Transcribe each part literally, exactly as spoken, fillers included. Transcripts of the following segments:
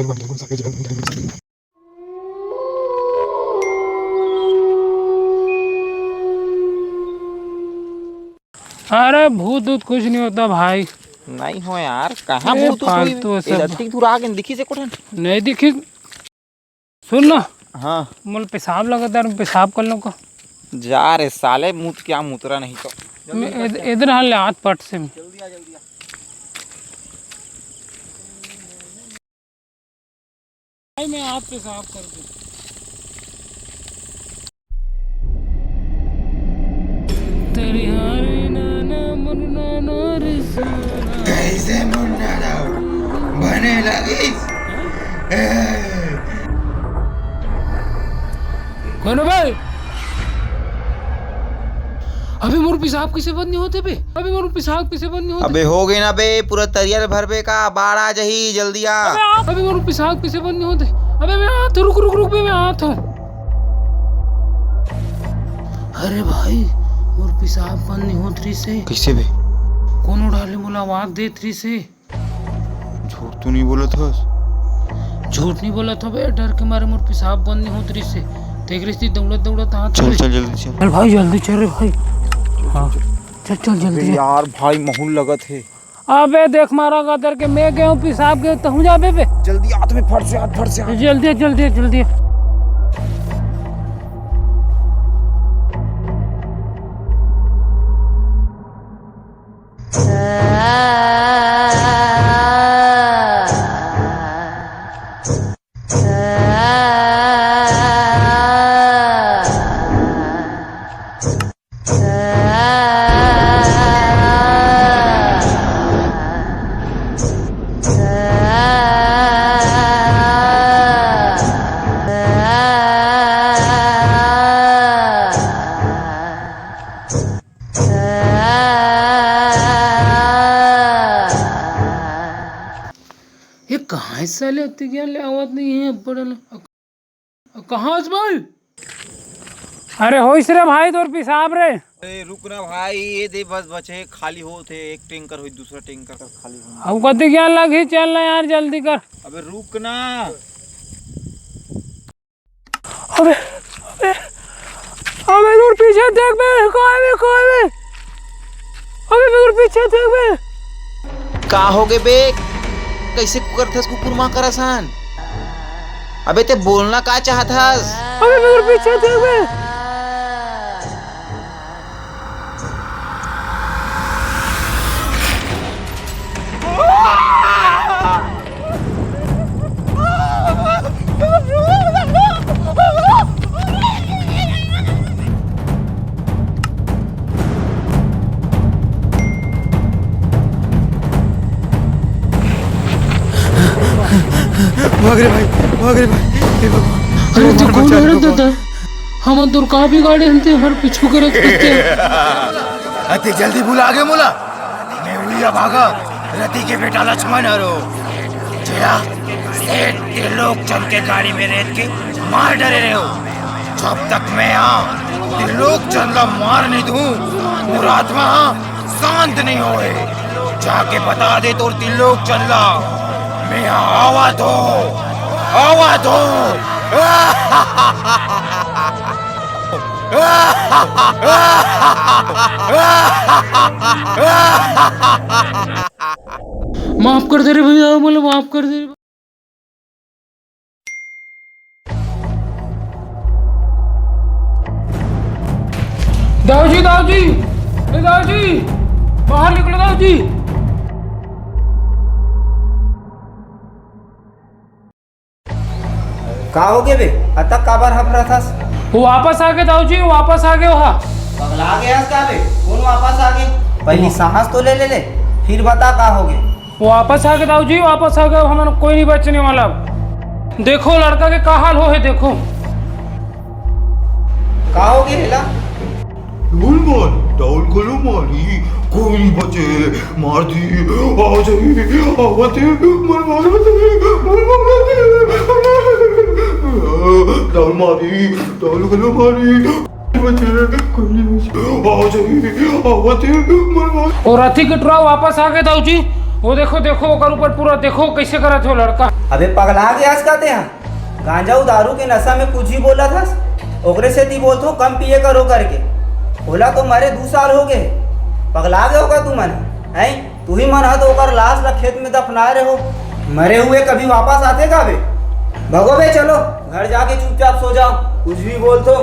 अरे भूत ऊत कुछ नहीं होता भाई। नहीं हो यार, कहाँ ए, भूत ऊत होई? फालतू है ए, सब। अतिक दूर आ गए, दिखी से कोठन। नहीं दिखी। सुन ना। हाँ। मोला पेशाब लगत हे, पेशाब कर लूँ का? जा रे साले, मूत क्या मूतरा नहीं तो। मैं इध-, इधर हाल ले हाथ पट से। जल्दी आ, जल्दी आ। भाई, मैं हाथ पेशाब कर दूँ। तेरी हारी नाना मुन्ना ना रे सोना। कैसे मुन्ना ना बने लगी? ए! कौन है भाई? अबे मोर पेशाब कइसे बंद नहीं होते बे? अबे मोर पेशाब कइसे बंद नहीं होते? अबे हो गए ना बे, पूरा तरिया ले भरबे का, बाढ़ आ जाही, जल्दी आ। अबे आ, अबे मोर पेशाब कइसे बंद नहीं होते? अबे मैं आत हूँ, रुक, रुक, रुक बे, मैं आत हूँ। अरे भाई, मोर पेशाब बंद नहीं होत रहिस हे। कइसे बे? कोनो डाले मोला आवाज देत रहिस हे। झूठ तो नहीं बोलत हस? झूठ नहीं बोलत हँव बे, डर के मारे मोर पेशाब बंद नहीं होत रहिस हे। देख रहिस ती दौड़त दौड़त आत चल, हवे। चल जल्दी चल। चल भाई, जल्दी चल रे भाई। हाँ, चल, चल जल्दी अबे चल। यार भाई, महूँ ल लगत हे। अबे देख मारा गदर के, मैं गए हूँ पेशाब गए, तहूँ जाबे बे। जल्दी आत में फट से आत, फट से आत। जल्दी, जल्दी, जल्दी। ये कहाँ हे साले, अति ज्ञान ले आवत नहीं है, अब्बड़ ले। अ, कहाँ हस भाई? अरे होइस रे भाई तोर पेशाब रे। अरे रुक ना भाई, ये दे बस बचे, खाली होत हे, एक टैंकर होई, दूसरा टैंकर खाली होई। अब कति ज्ञान लगही, चल ना यार, जल्दी कर। अबे रुक ना। अबे, अबे, अबे तोर पीछे देख बे, काय बे, काय बे? अबे तोर पीछे देख बे। का होगे बे? कइसे करथस कुकुर मां करा सन? अबे ते बोलना का चाहत हस? अबे तोर पीछे देख बे। भाग रे भाई, भाग रे भाई, हे भगवान। अरे, तू कौन है रे दादा? हमन तोर का बिगाड़े हन ते हर पीछू के रख देते। अते जल्दी भुला गे मोला। मैं उही अभागा रति के बेटा लक्ष्मण हरो। जेला सेठ त्रिलोकचंद के गाड़ी में रेत के मार डरे रहे हो। जब तक मैं हा त्रिलोकचंद ला मार नहीं दूं, मोर आत्मा हा शांत नहीं होए। जाके बता दे तोर त्रिलोकचंद ला, मैं हा आवत हो, आवत हो। माफ कर दे रे भैया, मोला माफ कर दे। दाऊ जी, दाऊ जी, ए दाऊ जी, बाहर निकलो दाऊ जी। का होगे बे? अतक काबर हफरत हस? वो वापस आगे दाऊ जी, वापस आगे वो हा। पगला गे हस का बे? कोन वापस आगे? पहिली सांस तो ले ले ले, फिर बता का होगे? वो वापस आगे दाऊ जी, वापस आगे, हमन कोई नहीं बचने वाला। देखो लड़का के का हाल हो हे, देखो। का होगे हेला? ढोल मार, ढोल घलो मारी, कोई नहीं बचे, मार दी, आ जाई, आवत हे, मर मार दे, मर मार दे, ढोल मारी, ढोल घलो मारी, बचे, कोई नहीं बचे, आ जाई, आवत हे, मर मार। और रथी के टुरा वापस आ गए दाऊ जी, वो देखो, देखो, ओकर ऊपर पूरा देखो, कैसे करत हो लड़का। अबे पगला गया आज का ते यहाँ? गांजा अउ दारू के नशा में कुछ भी बोलत हस, ओकरे सेती बोलथों कम पिए करो करके। ओला तो मरे दू साल हो गे, पगला गे हो का तुमन? हैं? तुही मन ह तो ओकर लाश ला खेत में दफनाए रहे हो। मरे हुए कभी वापस आथे का बे? भगो बे, चलो घर जाके चुपचाप सो जाओ, कुछ भी बोलथों।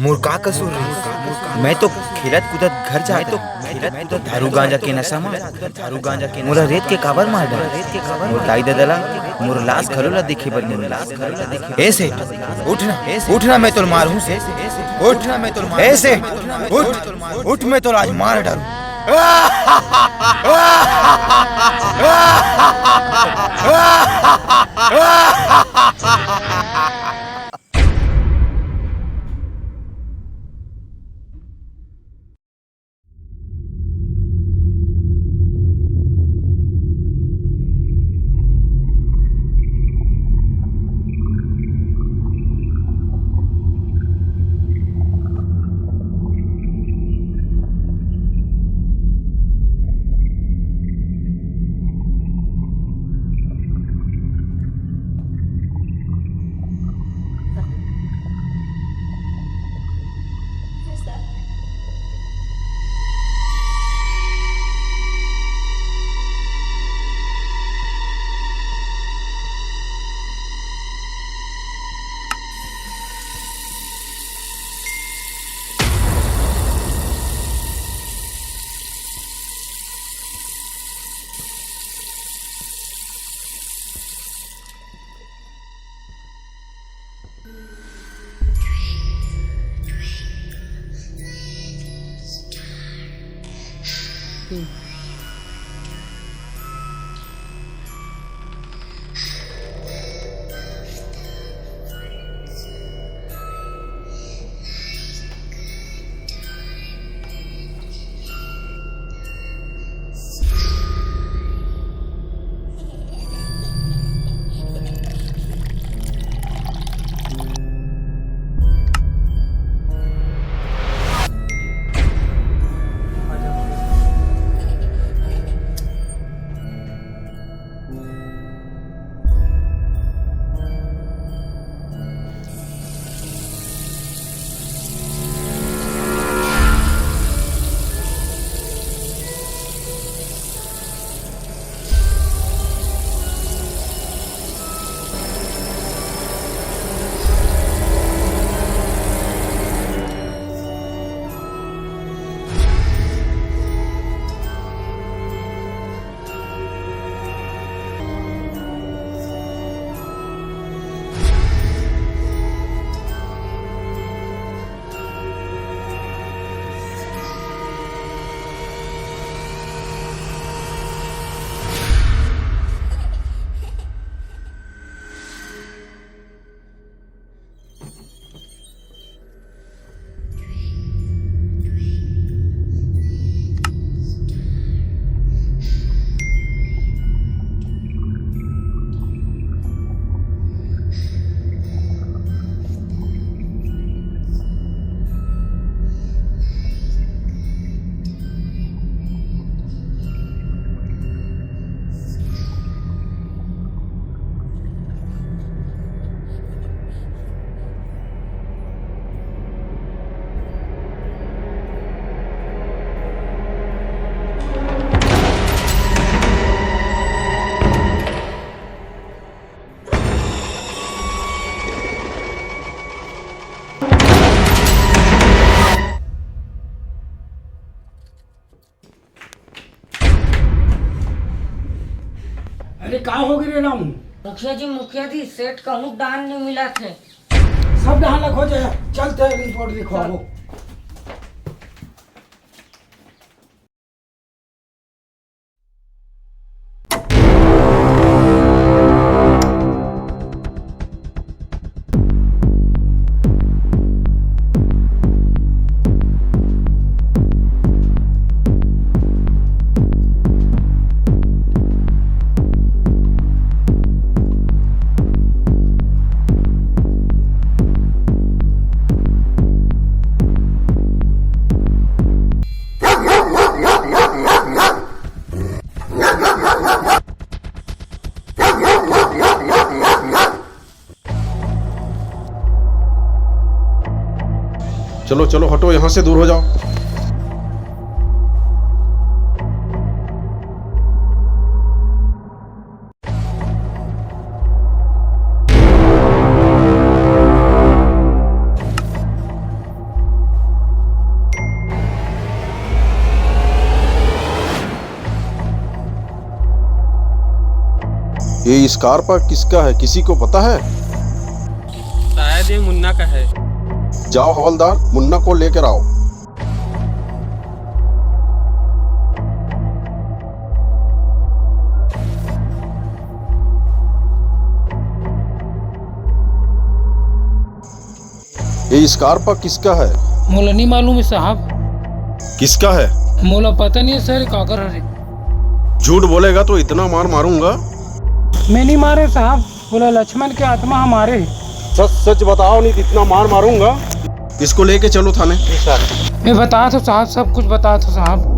मोर का कसूर रहिस? मैं तो खेलत कूदत घर जात, मैं तो दारू गांजा के नशा म, दारू गांजा के मोला रेत के काबर मार डारे? मोर दाई ददा ला, मोर लाश घलो ला देखे बर नहीं मिला। ए सेठ, उठ ना, उठ ना, मैं तोला मारहूं सेठ। उठ ना, मैं तोला मार, ए सेठ, उठ, उठ, मैं तोला आज मार डारूं। अरे, का हो गे रे रामू? मुखिया जी, मुखिया जी, सेठ कहूँ डाहन नइ मिलत हे। सब डाहन ला खोजे हे, चल तें रिपोर्ट लिखवाबो। चलो, चलो, हटो, यहाँ से दूर हो जाओ। ये स्कार्पा किसका है, किसी को पता है? शायद ये मुन्ना का है। जाओ हवलदार, मुन्ना को लेकर आओ। ये स्कार्पा किसका है? मोला नहीं मालूम है साहब। किसका है? मोला पता नहीं है सर, काकर हरे। झूठ बोलेगा तो इतना मार मारूंगा। मैं नहीं मारे साहब, बोला लक्ष्मण के आत्मा हमारे। सच सच बताओ, नहीं तो इतना मार मारूंगा। इसको लेके चलो थाने। जी सर। मैं बता तो साहब, सब कुछ बता तो साहब।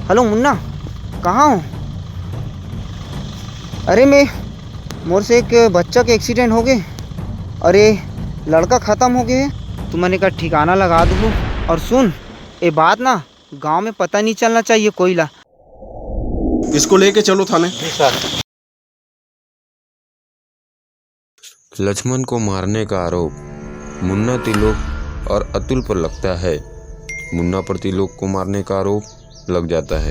हेलो मुन्ना, कहाँ हो? अरे मैं, मोर से एक बच्चा के एक्सीडेंट हो गए। अरे, लड़का खत्म हो गए। तुमन एकर ठिकाना लगा दो। और सुन, ये बात ना गांव में पता नहीं चलना चाहिए कोई ला। इसको लेके चलो थाने। जी सर। लक्ष्मण को मारने का आरोप मुन्ना तिलोक और अतुल पर लगता है। मुन्ना पर तिलोक को मारने का आरोप लग जाता है।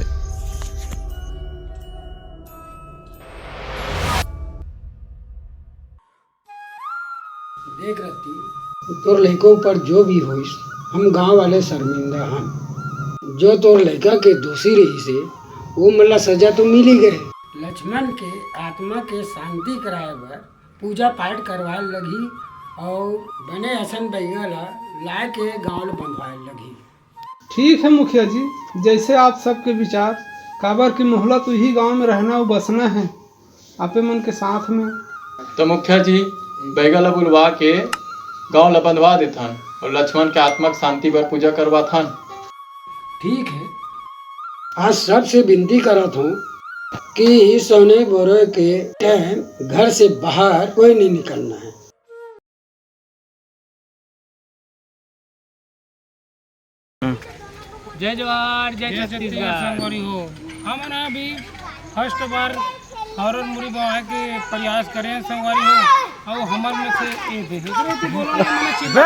देख रत्ती, तोर लइका ऊपर जो भी होइस, हम गांव वाले शर्मिंदा हन। जो तोर लइका के दोषी रहिस हे, वो मन ला सजा तो मिल ही गए। लक्ष्मण के आत्मा के शांति कराए बर पूजा पाठ करवाए लगही और बने असन बैगा ला लाए के गांव ला बंधवाए लगही। ठीक है मुखिया जी, जैसे आप सबके विचार, काबर कि मोहला तो इही गांव में रहना और बसना है, आपे मन के साथ में। तो मुखिया जी, बैगा ला बुलवा के गांव ला बंधवा देथन और लक्ष्मण के आत्मा के शांति बर पूजा करवाथन। ठीक है। आज सबसे विनती करत हूँ कि सोने बोरे के टाइम घर से बाहर कोई नहीं निकलना है। जय जोहार, जय जय छत्तीसगढ़। छत्तीसगढ़ संगवारी हो। हमन अभी फर्स्ट बार हॉरर मूवी बनाए के प्रयास करें संगवारी हो। और हमर में से ए दे, एकरे तो बोलो ना, मने चिल्ला।